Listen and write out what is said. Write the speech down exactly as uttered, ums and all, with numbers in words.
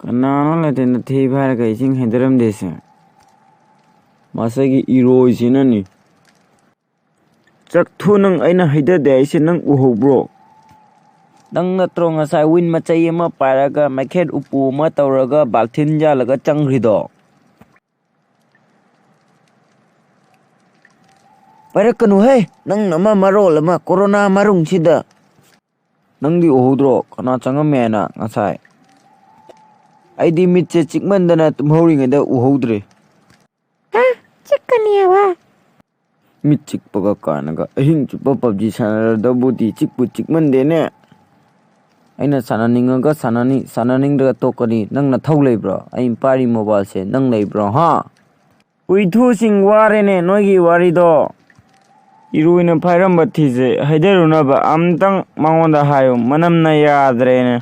ꯀꯅꯥꯅꯣ ꯂꯥꯇꯦꯟꯗ ꯊꯤ ꯐꯥꯏꯔꯒ ꯏꯁꯤꯡ ꯍꯩꯗꯔꯝꯗꯦꯁꯦ? ꯃꯁꯤꯒꯤ ꯏꯔꯣꯏꯁꯤꯅꯅꯤ꯫ ꯆꯥꯛꯊꯨ, ꯅꯪ ꯑꯩꯅ ꯍꯩꯗꯗꯦ ꯍꯥꯏꯁꯦ ꯅꯪ ꯎꯍꯧꯕ꯭ꯔꯣ? ꯅꯪ ꯅꯠꯇ꯭ꯔꯣ ꯉꯁꯥꯏ ꯋꯤꯟ ꯃꯆꯩ ꯑꯃ ꯄꯥꯏꯔꯒ ꯃꯩꯈꯦꯠ ꯎꯄꯨ ꯑꯃ ꯇꯧꯔꯒ ꯕꯥꯜꯇꯤꯟ ꯌꯥꯜꯂꯒ ꯆꯪꯈ꯭ꯔꯤꯗꯣ? ꯄꯥꯏꯔꯛꯀꯅꯨꯍꯦ, ꯅꯪ ꯑꯃ ꯃꯔꯣꯜ ꯑꯃ ꯀꯣꯔꯣꯅꯥ ꯃꯔꯨꯡꯁꯤꯗ꯫ ꯅꯪꯗꯤ ꯎꯍꯧꯗ꯭ꯔꯣ ꯀꯅꯥ ꯆꯪꯉꯝꯃꯦꯅ ꯉꯁꯥꯏ? ꯑꯩꯗꯤ ꯃꯤꯠꯁꯦ ꯆꯤꯛꯃꯟꯗꯅ ꯇꯨꯝꯍꯧꯔꯤꯉꯩꯗ ꯎꯍꯧꯗ꯭ꯔꯦ꯫ ꯍꯥ? ꯆꯤꯛꯀꯅꯤꯕ? ꯃꯤꯠ ꯆꯤꯛꯄꯒ ꯀꯥꯏꯅꯒ, ꯑꯍꯤꯡ ꯆꯨꯞꯄ ꯄꯞꯖꯤ ꯁꯥꯟꯅꯔꯗꯕꯨꯗꯤ ꯆꯤꯛꯄꯨ ꯆꯤꯛꯃꯟꯗꯦꯅꯦ꯫ ꯑꯩꯅ ꯁꯥꯟꯅꯅꯤꯡꯉꯒ ꯁꯥꯟꯅꯅꯤ, ꯁꯥꯟꯅꯅꯤꯡꯗ꯭ꯔꯒ ꯇꯣꯛꯀꯅꯤ꯫ ꯅꯪ ꯅꯊꯧ ꯂꯩꯕ꯭ꯔꯣ? ꯑꯩ ꯄꯥꯏꯔꯤ ꯃꯣꯕꯥꯏꯜꯁꯦ ꯅꯪ ꯂꯩꯕ꯭ꯔꯣ, ꯍꯥ? ꯍꯨꯏꯊꯨꯁꯤꯡ, ꯋꯥꯔꯦꯅꯦ ꯅꯣꯏꯒꯤ ꯋꯥꯔꯤꯗꯣ꯫ ꯏꯔꯣꯏꯅ ꯐꯥꯏꯔꯝꯕ ꯊꯤꯁꯦ ꯍꯩꯗꯔꯨꯅꯕ ꯑꯝꯇꯪ ꯃꯉꯣꯟꯗ ꯍꯥꯏꯌꯨ, ꯃꯅꯝꯅ ꯌꯥꯗ꯭ꯔꯦꯅꯦ꯫